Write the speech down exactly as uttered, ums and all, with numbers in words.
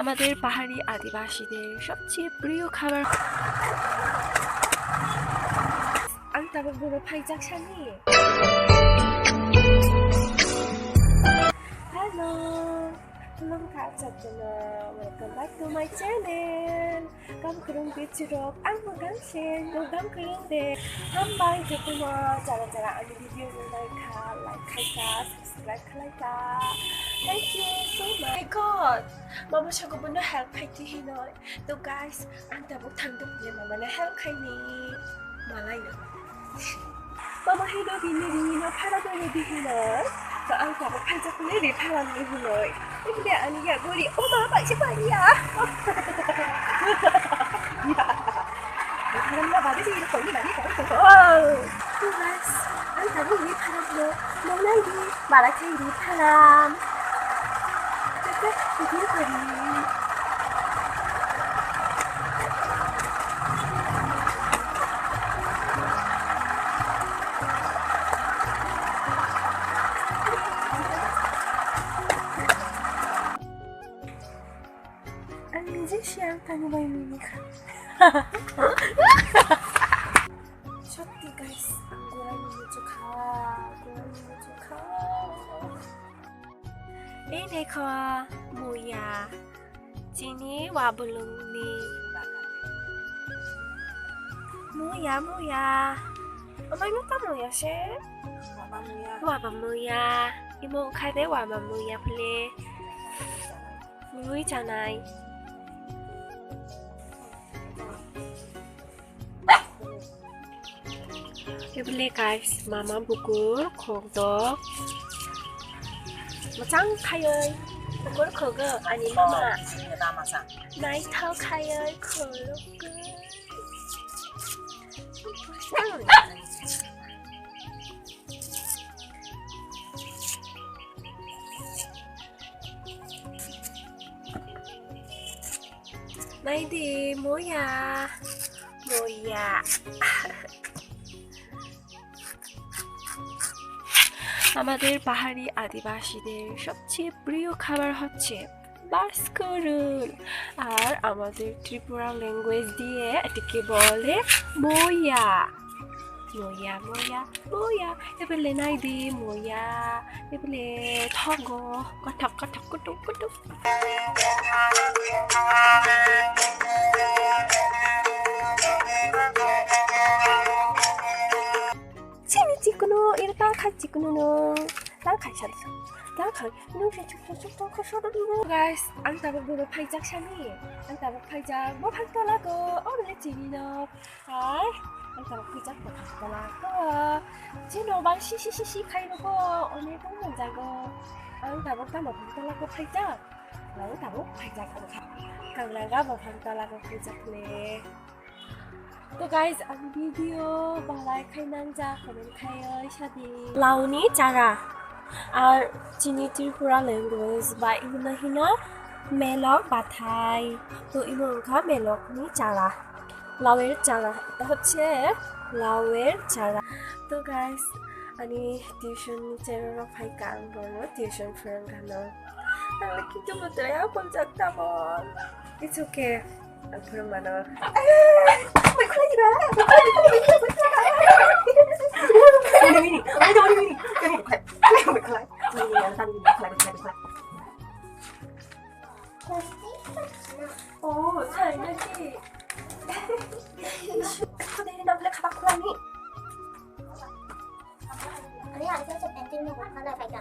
আমাদের পাহাড়ি আদিবাসীদের সবচেয়ে প্রিয় খাবার। Ang tabuk bono phaijak sani. Hello, khulumkha chakchano, welcome back to my channel. Kam kwrwng de chirok, ang bo gangsen, bo gam kwrwng de. Hambai jotono jara jara ani video no naikha, like khaikha, subscribe khlaikha. Thank you so much. My God, mama sago bono help khai di hinoi. To guys, ang tabuk thangdok le mama no help khaini malai no. Mama hino bini rini no phara doi di hinoi. To ang tabuk phaijak le ri phara doi hinoi. Ekde ani ya gori, o ma, bai se bai ya. Pharam na bade di ko ni bade ko ko. Oh. Guys, ang tabuk ri pharam no, no nai di. Malai khe ri pharam. Khe khe ri pharam. Ang nije siya ang tani bai mini kha. Sotti guys, ang gorai mini chukha, gorai mini chukha. Ei dekho, muya. Chini wabulungni. Muya, muya. Amai mo tamo ya se? Waba muya. Waba muya. Imo khai de waba muya phle. Mui chanai. Ibole guys, mama bukur khogdok. Mwchang khayoi bukur khogo ani mama. Naithok khayoi khorokgwi. Naidi, moya, moya. আমাদের পাহাড়ি আদিবাসীদের সবচেয়ে প্রিয় খাবার হচ্ছে বাঁশকুড়ুল। আর আমাদের ত্রিপুরা ল্যাঙ্গুয়েজ দিয়ে এটাকে বলে মোয়া। Moya, moya, moya. Ebe le nai di, moya. Ebe le thogo, kothok, kothok, kutuk, kutuk. Sini chikunu, iri ta khai chikunu no. Ta khai san. Ta khai. No, chuk, chuk, chuk, chuk, chuk, chuk, chuk. Guys, ang tabuk bono phaijak sani. Ang tabuk phaijak. Bo phang tola go. O le chini no. Hai, ang tabuk phaijak bo phang tola go. Chino bang si, si, si, si khai no go. One ko mo jago. Ang tabuk tamo phang tola go phaijak. Ang tabuk phaijak ang kha. Kang naga bo phang tola go phaijak le. To guys, ang video balai khai nangjak, comment khai oi sadi. Launi chara. Ar chini Tripura language ba ibino hino melok bathai. To imo wngkha melokni chara. Lawer chara. Eta hocche lawer chara. To guys, ani tuition teacher rok phai ka, ang bono tuition phwrwng kha no. Ang le kintu bwtwrai apoljak tabok. It's okay. Ang phwrwng mano. Bai khwlai diba? Bai khwlai, bai khwlai, bai khwlai. Oh, sorry, nanti. Aku dari nang bilang kata aku ni. Ani ang sa sa penting mo kala kaya.